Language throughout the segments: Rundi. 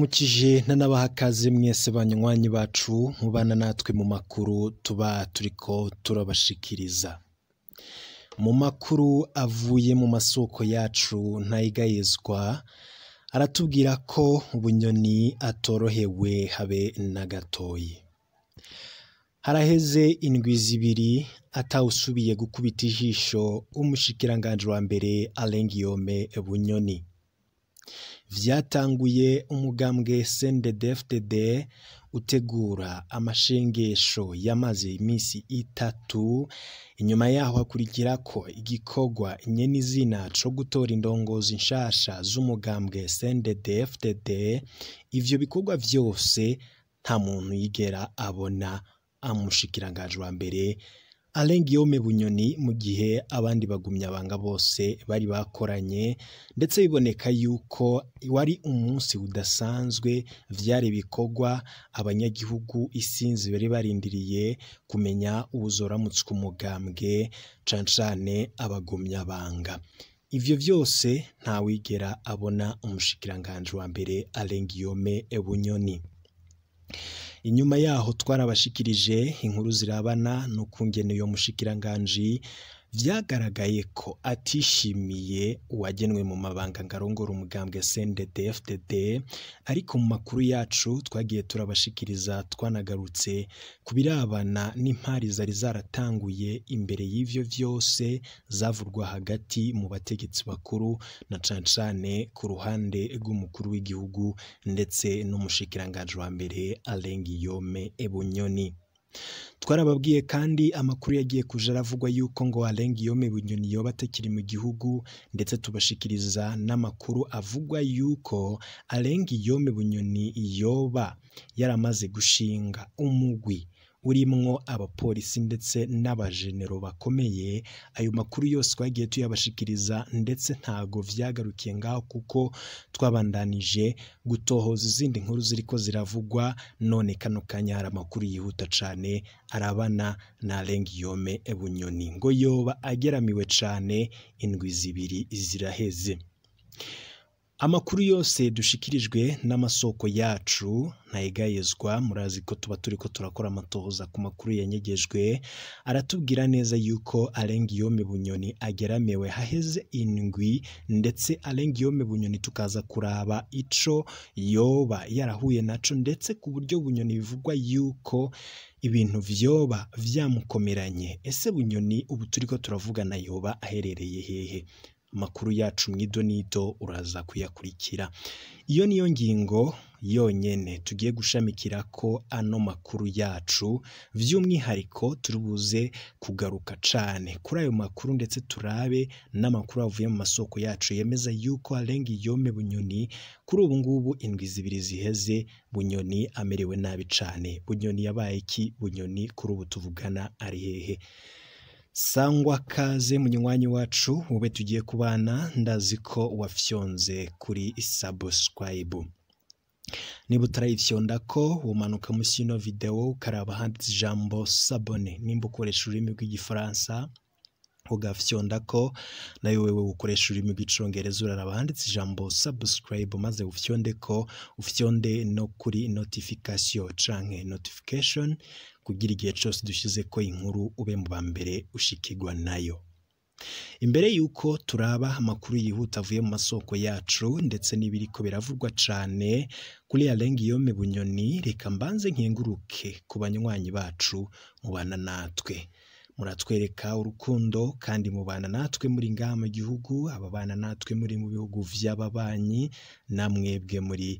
Ndabaramukije nanabaha kaze mwese banywanyi bacu mubana natwe mu makuru tuba turiko turabashikiriza. Mu makuru avuye mu masoko yacu ntayigayezwa aratubwira ko Bunyoni atorohewe habe na gatoyi. Haraheze indwi zibiri atawusubiye gukubita ijisho umushikiranganji wa mbere Alain Guillaume Bunyoni. Vyatanguye umugambwe CNDD-FDD utegura amashengesho yamaze imisi itatu, inyuma yaho hakurikirako igikorwa nyenizina co gutora indongozi nshasha z'umugambwe CNDD-FDD. Ivyo bikorwa vyose nta muntu yigera abona umushikiranganji wa mbere Alain Guillaume Bunyoni, mu gihe abandi bagumyabanga bose bari bakoranye, ndetse biboneka yuko wari umunsi udasanzwe. Vyari ibikorwa abanyagihugu isinzi bari barindiriye kumenya uwuzoramutswa umugambwe, cane cane abagumyabanga. Ivyo vyose ntawigera abona umushikiranganji wa mbere Alain Guillaume Bunyoni. Inyuma yaho twarabashikirije inkuru zirabana n'ukungene uyo mushikiranganji vyagaragaye ko atishimiye uwagenwe mu mabanga ngarongora umugambwe CNDD-FDD, ariko mu makuru yacu twagiye turabashikiriza twanagarutse ku birabana n'impari zari zaratanguye imbere y'ivyo vyose zavurwa hagati mu bategetsi bakuru, na cane cane ku ruhande rw'umukuru w'igihugu ndetse n'umushikiranganji wa mbere Alain Guillaume Bunyoni. Twarababwiye kandi amakuru yagiye kuja aravugwa yuko ngo Alain Guillaume Bunyoni yoba atakiri mu gihugu, ndetse tubashikiriza n'amakuru avugwa yuko Alain Guillaume Bunyoni yoba yaramaze gushinga umugwi urimwo abapolisi ndetse n'abajenero bakomeye. Ayo makuru yose twagiye tuyabashikiriza, ndetse ntago vyagarukiye ngaho kuko twabandanije gutohoza izindi nkuru ziriko ziravugwa. None kano kanya hari amakuru yihuta cane arabana na Alain Guillaume Bunyoni, ngo yoba ageramiwe cane, indwi zibiri ziraheze. Amakuru yose dushikirijwe n'amasoko yacu ntayegayezwa, murazi ko tuba turiko turakora amatohoza ku makuru yanyegejwe, aratubwira neza yuko Alain Guillaume Bunyoni ageramiwe haheze indwi, ndetse Alain Guillaume Bunyoni tukaza kuraba ico yoba yarahuye naco, ndetse ku buryo Bunyoni bivugwa yuko ibintu vyoba vyamukomeranye. Ese Bunyoni ubu turiko turavugana yoba aherereye hehe? Amakuru yacu mwidonido uraza kuyakurikira. Iyo niyo ngingo yonyene tugiye gushamikira ko ano makuru yacu, vy'umwihariko turibuze kugaruka cane kuri ayo makuru, ndetse turabe n'amakuru avuye mu masoko yacu yemeza yuko Alain Guillaume Bunyoni kuri ubu ngubu indwi zibiri ziheze Bunyoni amerewe nabi cane. Bunyoni yabaye iki? Bunyoni kuri ubu tuvugana ari hehe? Sangwa kaze munywanyi wacu ube tugiye kubana, ndazi ko wafyonze kuri subscribe. Niba utarayifyonda ko umanuka munsi y'ino video ukaraba handitse ijambo s'abonner, nimba ukoresha ururimi rw'igifaransa ugafyonda ko, nayo wewe ukoresha ururimi rw'icongereza uraraba handitse ijambo subscribe maze ufyonde ko, ufyonde no kuri notification canke notification kugira igihe cose dushize ko inkuru ube mu bambere ushikirwa nayo. Imbere yuko turaba amakuru yihuta avuye mu masoko yacu ndetse n'ibiriko biravugwa cane kuri Alain Guillaume Bunyoni, reka mbanze nkenguruke ku banywanyi bacu mubana natwe. Muratwereka urukundo kandi mubana natwe muri ngaha mu gihugu, ababana natwe muri mu bihugu vy'ababanyi, namwebwe muri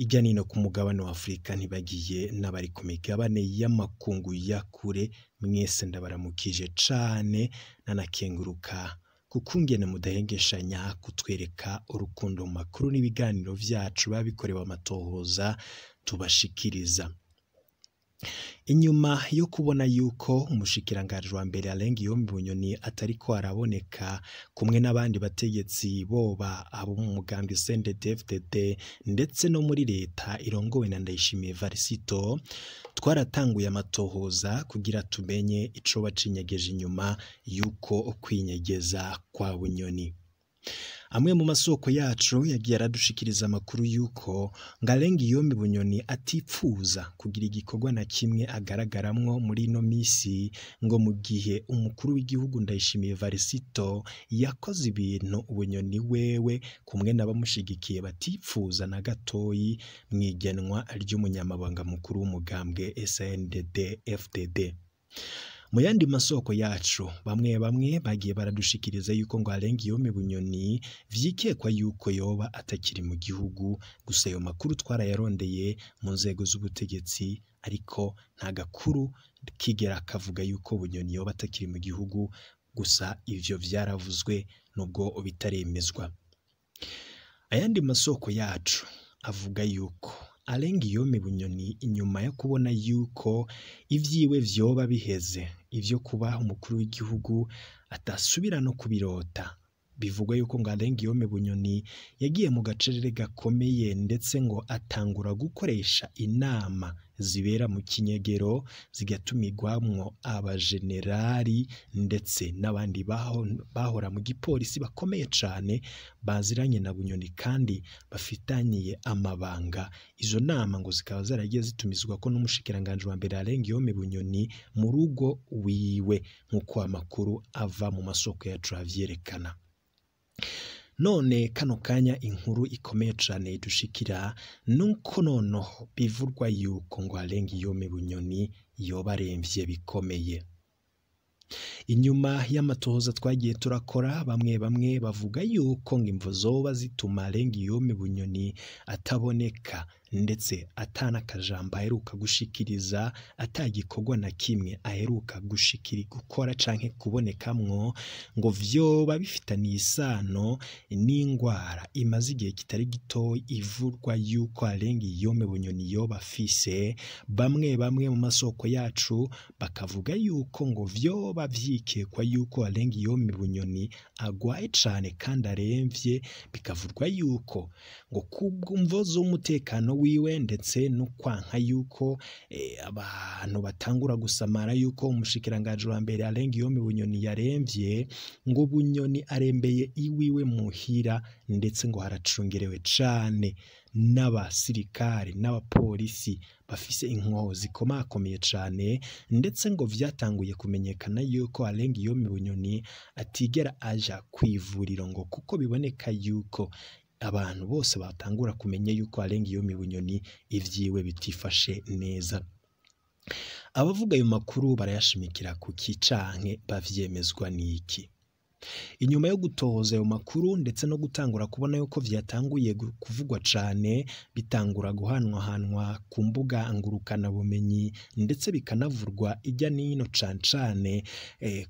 irya nino ku mugabane wa Afurika, ntibagiye n'abari ku migabane y'amakungu ya kure, mwese ndabaramukije cane nanakenguruka kukungene mudahengeshanya kutwereka urukundo mu makuru n'ibiganiro vyacu babikorewe amatohoza tubashikiriza. Inyuma yo kubona yuko umushikiranganji wa mbere Alain Guillaume Bunyoni atariko araboneka kumwe n'abandi bategetsi boba abo mu mugambwe CNDD-FDD ndetse no muri leta irongowe na Ndayishimiye Varisito, twaratanguye amatohoza kugira tumenye ico bacinyegeje inyuma yuko kwinyegeza kwa Bunyoni. Amwe mu masoko yacu yagiye aradushikiriza amakuru y'uko ngo Alain Guillaume Bunyoni atipfuza kugira igikorwa na kimwe agaragaramwo muri ino misi, ngo mu gihe umukuru w'igihugu Ndayishimiye Varisito yakoze ibintu Bunyoni wewe kumwe n'abamushigikiye batipfuza na gatoyi mw'igenwa ry'umunyamabanga mukuru w'umugambwe SNDD FDD. Mu yandi masoko yacu bamwe bamwe bagiye baradushikiriza yuko ngo Alain Guillaume Bunyoni vyikekwa yuko yoba atakiri mu gihugu, gusa ayo makuru twarayarondeye mu nzego z'ubutegetsi ariko nta gakuru kigera kavuga yuko Bunyoni yoba atakiri mu gihugu, gusa ivyo vyaravuzwe nubwo bitaremezwa. Ayandi masoko yacu avuga yuko Alain Guillaume Bunyoni inyuma yo kubona yuko ivyiwe vyoba biheze, ivyo kuba umukuru w'igihugu atasubira no kubirota, bivugwa yuko ngo Alain Guillaume Bunyoni yagiye mu gacerere gakomeye ndetse ngo atangura gukoresha inama zibera mu kinyegero zigatumigwamwo abajenerali ndetse n'abandi bahora mu gipolisi bakomeye cane baziranye na Bunyoni kandi bafitaniye amabanga. Izo nama ngo zikaba zaragiye zitumizwa ko n'umushikiranganje wa mbere Alain Guillaume Bunyoni mu rugo wiwe, nk'uko amakuru ava mu masoko yacu avyerekana. None kano kanya inkuru ikomeye cane idushikira nuko noneho bivurwa yuko ngo Alain Guillaume Bunyoni yoba aremvye bikomeye. Inyuma y'amatohoza twagiye turakora, bamwe bamwe bavuga yuko ngo imvo zoba zituma Alain Guillaume Bunyoni ataboneka ndetse atanakajambo aheruka gushikiriza, atagikorwa na kimwe aheruka gushikiri gukora canke kubonekamwo, ngo vyoba bifitaniye isano n'ingwara imaze igihe kitari gito ivurwa yuko Alain Guillaume Bunyoni yoba afise. Bamwe bamwe mu masoko yacu bakavuga yuko ngo vyoba vyikekwa yuko Alain Guillaume Bunyoni agwaye cane kandi aremvye, bikavurwa yuko ngo kubw'imvo z'umutekano wiwe ndetse no kwanka yuko abantu batangura gusamara yuko umushikiranganje wa mbere Alain Guillaume Bunyoni yaremvye, ngo Bunyoni arembeye iwiwe muhira ndetse ngo haracungerewe cane n'abasirikare n'abapolisi bafise inkoho zikomakomeye cane, ndetse ngo vyatanguye kumenyekana yuko Alain Guillaume Bunyoni atigera aja kw'ivuriro, ngo kuko biboneka yuko abantu bose batangura kumenya yuko Alain Guillaume Bunyoni ivyiwe bitifashe neza. Abavuga ayo makuru barayashimikira kuki canke bavyemezwa n'iki? Inyuma yo gutohoza ayo makuru ndetse no gutangura kubona yuko vyatanguye kuvugwa cane, bitangura guhanwahanwa ku mbuga ngurukana bumenyi ndetse bikanavurwa ijya n'ino cane cane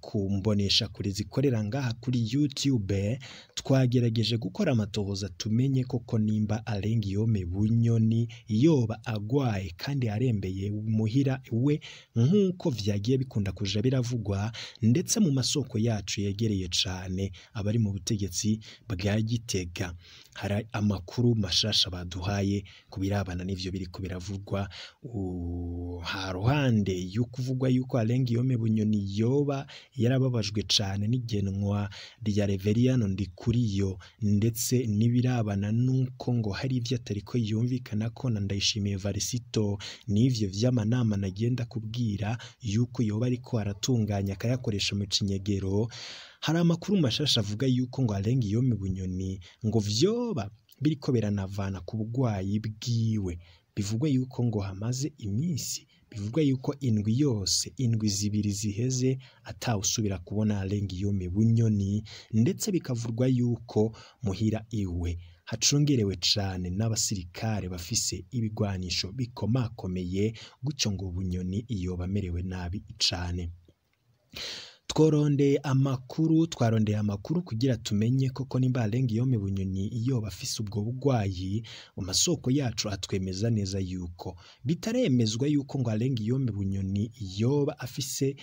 ku mbonesha kure zikorera ngaha kuri YouTube, twagerageje gukora amatohoza tumenye koko nimba Alain Guillaume Bunyoni yoba agwaye kandi arembeye muhira we nk'uko vyagiye bikunda kuja biravugwa, ndetse mu masoko yacu yegereye cane abari mu butegetsi bwa Gitega hari amakuru mashasha baduhaye kubirabana n'ivyo biriko biravugwa. Ha ruhande y'ukuvugwa yuko Alain Guillaume Bunyoni yoba yarababajwe cane n'igenwa rya Reveriyano Ndikuriyo, ndetse n'ibirabana nuko ngo hari ivyo atariko yumvikana ko na Ndayishimiye Varisito n'ivyo vy'amanama nagenda kubwira yuko yoba ariko aratunganya akayakoresha mu cinyegero. Hari amakuru mashasha avuga yuko ngo Alain Guillaume Bunyoni ngo vyoba biriko biranavana ku bugwayi bwiwe, bivugwa yuko ngo hamaze iminsi, bivugwa yuko indwi yose, indwi zibiri ziheze atawusubira kubona Alain Guillaume Bunyoni, ndetse bikavurwa yuko muhira iwe hacungerewe cane n'abasirikare bafise ibigwanisho bikomakomeye, gutyo ngo Bunyoni yoba amerewe nabi cane. Tworondeye amakuru, twarondeye amakuru kugira tumenye koko nimba Alain Guillaume Bunyoni yoba afise ubwo bugwayi. Mu masoko yacu atwemeza neza yuko bitaremezwa yuko ngo Alain Guillaume Bunyoni yoba afise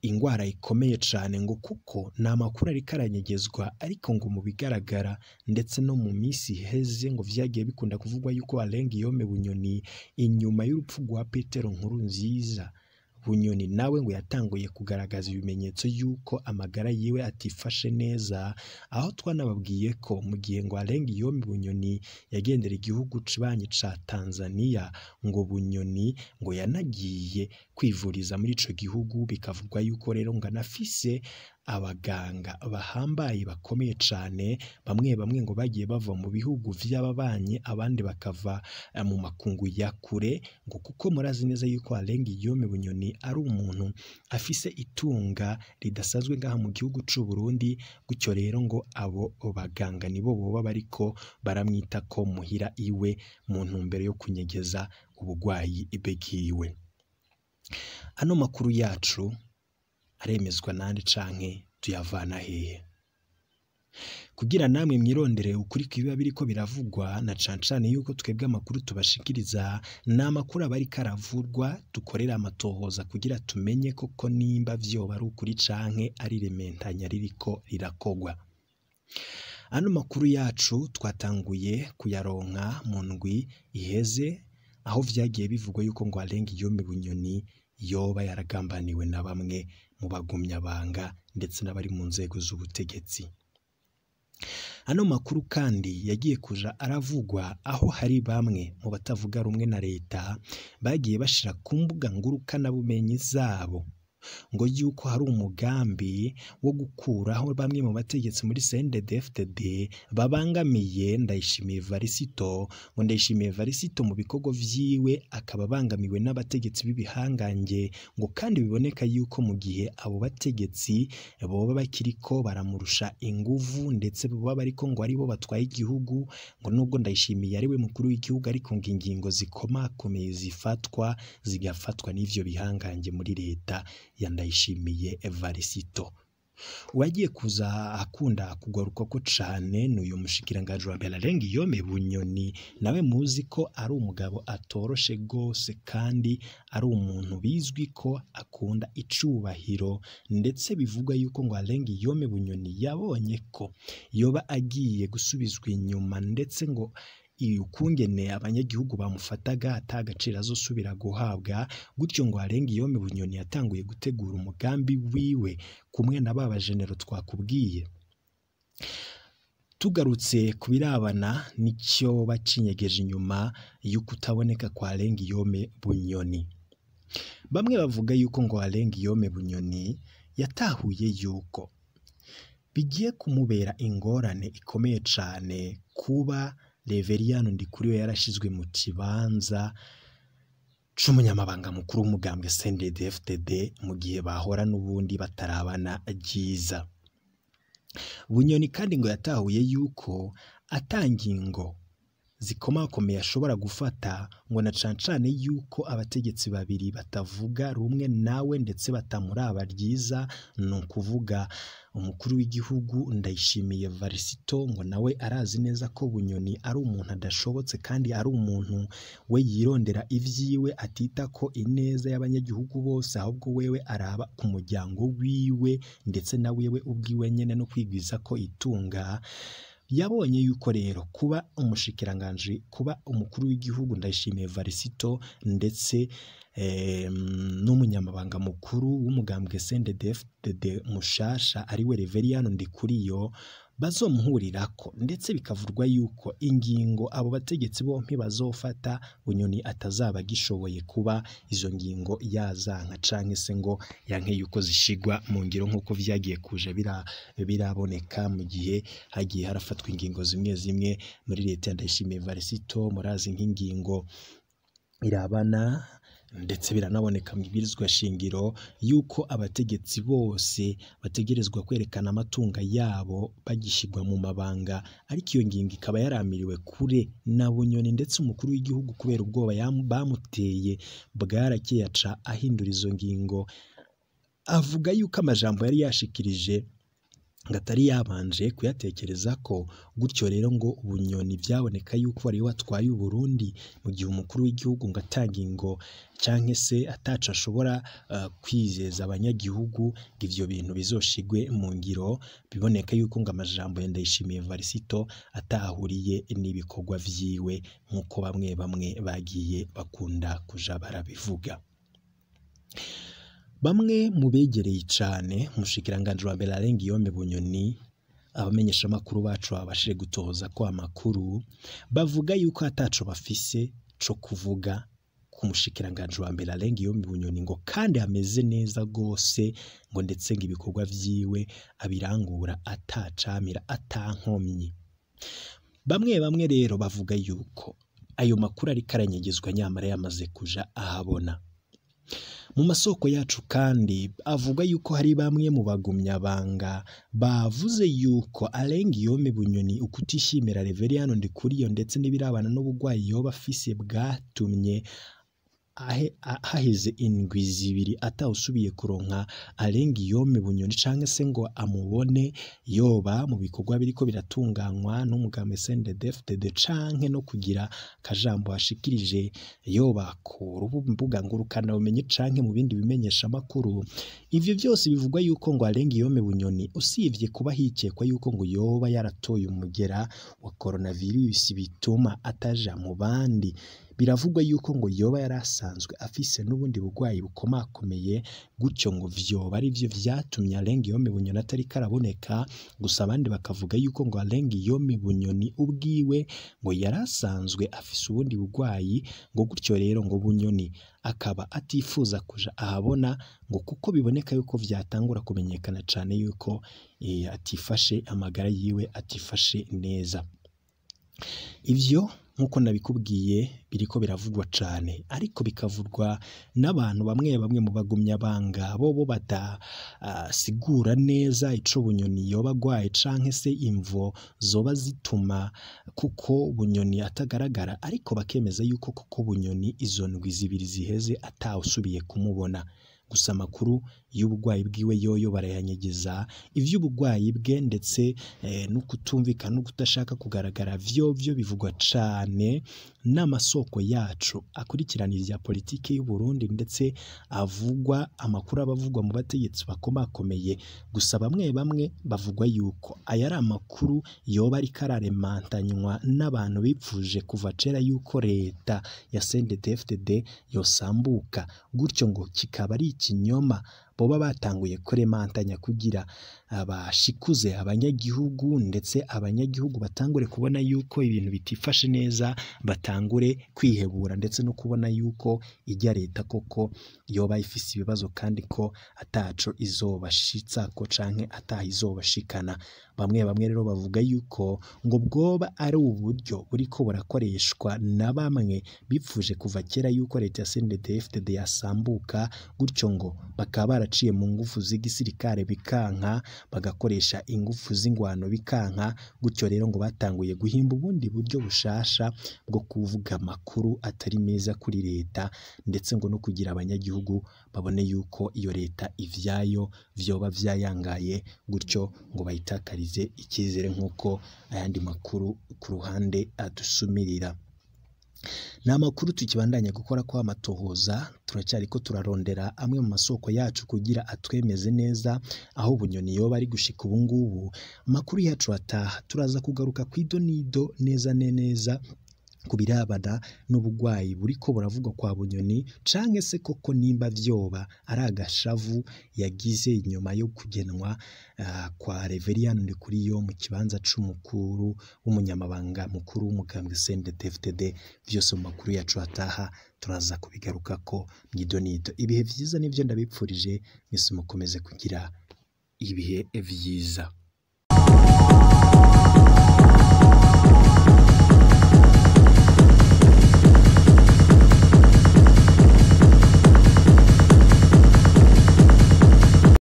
ingwara ikomeye cane, ngo kuko nta makuru ariko aranyegezwa, ariko ngo mu bigaragara ndetse no mu minsi iheze ngo vyagiye bikunda kuvugwa yuko Alain Guillaume Bunyoni inyuma y'urupfu rwa Petero Nkurunziza Bunyoni nawe ngo yatanguye kugaragaza ibimenyetso yuko amagara yiwe atifashe neza, aho twanababwiye ko mu gihe ngo Alain Guillaume Bunyoni yagendera igihugu cibanyi ca Tanzania, ngo Bunyoni ngo yanagiye kwivuriza muri ico gihugu, bikavugwa yuko rero ngo anafise abaganga bahambaye bakomeye cane, bamwe bamwe ngo bagiye bava mu bihugu vy'ababanyi, abandi bakava mu makungu ya kure, ngo kuko murazi neza yuko Alain Guillaume Bunyoni ari umuntu afise itunga ridasanzwe ngaha mu gihugu c'u Burundi, gutyo rero ngo abo baganga nibo boba bariko baramwitako muhira iwe mu ntumbero yo kunyegeza ubugwayi bwiwe. Ano makuru yacu aremezwa nande canke tuyavana hehe? Kugira namwe mwirondere ukuri kw'ibiba biriko biravugwa, na cane cane yuko twebwe amakuru tubashikiriza ni amakuru aba ariko aravurwa, dukorera amatohoza kugira tumenye koko nimba vyoba ari ukuri canke ari irementanya ririko rirakogwa. Ano makuru yacu twatanguye kuyaronka mu ndwi iheze, aho vyagiye bivugwa yuko ngo Alain Guillaume Bunyoni yoba yaragambaniwe na bamwe mu bagumyabanga ndetse n'abari mu nzego z'ubutegetsi. Ano makuru kandi yagiye kuja aravugwa aho hari bamwe mu batavuga rumwe na leta bagiye bashira ku mbuga ngurukanabumenyi zabo ngo yuko hari umugambi wo gukuraho bamwe mu bategetsi muri CNDD-FDD babangamiye Ndayishimiye Varisito, ngo Ndayishimiye Varisito mu bikorwa vyiwe akaba abangamiwe n'abategetsi b'ibihangange, ngo kandi biboneka yuko mu gihe abo bategetsi boba bakiriko baramurusha inguvu ndetse boba bariko ngo aribo batwaye igihugu, ngo nubwo Ndayishimiye ariwe mukuru w'igihugu ariko ngo ingingo zikomakomeye zifatwa zigafatwa n'ivyo bihangange muri leta ya Ndayishimiye Varisito. Uwagiye kuza akunda kugarukako cane n'uyu mushikiranganji wa mbere Alain Guillaume Bunyoni, nawe muzi ko ari umugabo atoroshe gose kandi ari umuntu bizwi ko akunda icubahiro, ndetse bivugwa yuko ngo Alain Guillaume Bunyoni yabonye ko yoba agiye gusubizwa inyuma, ndetse ngo ukungene abanyagihugu bamufataga ata gaciro azosubira guhabwa, gutyo ngo Alain Guillaume Bunyoni yatanguye gutegura umugambi wiwe kumwe na ba bajenero twakubwiye. Tugarutse ku birabana n'icyo bacinyegeje inyuma y'ukutaboneka kwa Alain Guillaume Bunyoni, bamwe bavuga yuko ngo Alain Guillaume Bunyoni yatahuye yuko bigiye kumubera ingorane ikomeye cane kuba Reveriyano Ndikuriyo yarashizwe mu kibanza c'umunyamabanga mukuru w'umugambwe CNDD-FDD mu gihe bahora n'ubundi batarabana ryiza. Bunyoni kandi ngo yatahuye yuko ata ngingo zikomakomeye ashobora gufata, ngo na cane cane yuko abategetsi babiri batavuga rumwe nawe ndetse batamuraba ryiza, ni ukuvuga umukuru w'igihugu Ndayishimiye Varisito, ngo nawe arazi neza ko Bunyoni ari umuntu adashobotse kandi ari umuntu we yirondera ivyiwe, atita ko ineza y'abanyagihugu bose, ahubwo wewe araba ku muryango wiwe ndetse na wewe ubwiwe nyene no kwigwiza ko itunga. Yabonye yuko rero kuba umushikiranganji, kuba umukuru w'igihugu Ndayishimiye Varisito ndetse n'umunyamabanga mukuru w'umugambwe CNDD-FDD mushasha ariwe Reveriyano Ndikuriyo bazomuhurirako, ndetse bikavurwa yuko ingingo abo bategetsi bompi bazofata Bunyoni atazaba agishoboye kuba izo ngingo yazanka canke se ngo yanke yuko zishigwa mu ngiro nk'uko vyagiye kuja biraboneka mu gihe hagiye harafatwa ingingo zimwe zimwe muri leta ya Ndayishimiye Varisito. Murazi nk'ingingo irabana ndetse biranaboneka mu ibwirizwa shingiro yuko abategetsi bose bategerezwa kwerekana amatunga yabo bagishigwa mu mabanga, ariko iyo ngingo ikaba yaramiriwe kure na Bunyoni ndetse umukuru w'igihugu kubera ubwoba bamuteye bwarakeye aca ahindura izo ngingo, avuga yuko amajambo yari yashikirije ngo atari yabanje kuyatekereza ko, gutyo rero ngo Bunyoni byaboneka yuko ari we watwaye Uburundi mu gihe umukuru w'igihugu ngo atanga ingo canke se ataco ashobora kwizeza abanyagihugu ngo ivyo bintu bizoshigwe mu ngiro, biboneka yuko ngo amajambo ya Ndayishimiye Varisito atahuriye n'ibikorwa vyiwe nk'uko bamwe bamwe bagiye bakunda kuja barabivuga. Bamwe mu begereye cane umushikiranganji wa mbere Alain Guillaume Bunyoni, abamenyeshamakuru bacu babashije gutohoza ko amakuru bavuga yuko ataco bafise co kuvuga ku mushikiranganji wa mbere Alain Guillaume Bunyoni, ngo kandi ameze neza gose, ngo ndetse ngo ibikorwa vyiwe abirangura atacamira atankomyi. Bamwe bamwe rero bavuga yuko ayo makuru ariko aranyegezwa nyamara yamaze kuja ahabona. Mu masoko yacu kandi avuga yuko hari bamwe mu bagumyabanga bavuze yuko Alain Guillaume Bunyoni ukutishimira Reveriyano Ndikuriyo ndetse n'ibirabana n'ubugwayi yoba afise bwatumye haheze indwi zibiri atawusubiye kuronka Alain Guillaume Bunyoni canke se ngo amubone, yoba mu bikorwa biriko biratunganywa n'umugambi CNDD-FDD canke no kugira akajambo ashikirije yoba ku mbuga ngurukanabumenyi canke mu bindi bimenyeshamakuru. Ivyo vyose bivugwa yuko ngo Alain Guillaume Bunyoni usivye kuba hikekwa yuko ngo yoba yaratoye umugera wa coronavirus bituma ataja mu bandi, biravugwa yuko ngo yoba yarasanzwe afise n'ubundi bugwayi bukomakomeye, gutyo ngo vyoba ari vyo vyatumye Alain Guillaume Bunyoni atariko araboneka. Gusa abandi bakavuga yuko ngo Alain Guillaume Bunyoni ubwiwe ngo yarasanzwe afise ubundi bugwayi, ngo gutyo rero ngo Bunyoni akaba atifuza kuja ahabona, ngo kuko biboneka yuko vyatangura kumenyekana cane yuko atifashe amagara yiwe atifashe neza. Ivyo nkuko nabikubwiye biriko biravugwa cane, ariko bikavugwa n'abantu bamwe bamwe mu bagumyabanga bobo badasigura neza ico Bunyoni yoba agwaye canke se imvo zoba zituma kuko Bunyoni atagaragara, ariko bakemeza yuko koko Bunyoni izo ndwi zibiri ziheze atawusubiye kumubona. Gusa amakuru y'ubugwayi bwiwe yoyo barayanyegeza, ivy'ubugwayi bwe ndetse no kutumvikana no kudashaka kugaragara vyovyo bivugwa cane n'amasoko yacu akurikirana ivya politike y'u Burundi, ndetse avugwa amakuru abavugwa mu bategetsi bakomakomeye. Gusa bamwe bamwe bavugwa yuko aya ari amakuru yoba ariko araremantanywa n'abantu bipfuje kuva kera yuko leta ya CNDD-FDD yosambuka, gutyo ngo kikaba ari ikinyoma boba batanguye kuremantanya kugira abashikuze abanyagihugu, ndetse abanyagihugu batangure kubona yuko ibintu bitifashe neza, batangure kwihebura ndetse no kubona yuko ijya leta koko yoba ifise ibibazo kandi ko ataco izobashitsako canke ataha izobashikana. Bamwe bamwe rero bavuga yuko ngo bwoba ari uburyo buriko burakoreshwa na bamwe bipfuje kuva kera yuko leta ya CNDD-FDD yasambuka, gutyo ngo bakaba baraciye mu ngufu z'igisirikare bikanka, bagakoresha ingufu z'ingwano bikanka, gutyo rero ngo batanguye guhimba ubundi buryo bushasha bwo kuvuga amakuru atari meza kuri leta, ndetse ngo no kugira abanyagihugu babone yuko iyo leta ivyayo vyoba vyayangaye, gutyo ngo bayitakarize icyizere nk'uko ayandi makuru ku ruhande adusumirira. Ni amakuru tukibandanya gukora ko amatohoza, turacyariko turarondera amwe mu masoko yacu kugira atwemeze neza aho Bunyoni yoba ari gushika ubu ngubu. Amakuru yacu ataha turaza kugaruka kw'idonido neza neza ku birabana n'ubugwayi buriko buravugwa kwa Bunyoni, canke se koko nimba vyoba ari agashavu yagize inyuma yo kugenwa kwa Reveriyano Ndikuriyo mu kibanza c'umukuru w'umunyamabanga mukuru w'umugambwe CNDD-FDD. Vyose mu makuru yacu ataha turaza kubigarukako mw'idonido. Ibihe vyiza nivyo ndabipfurije, mwese mukomeze kugira ibihe vyiza.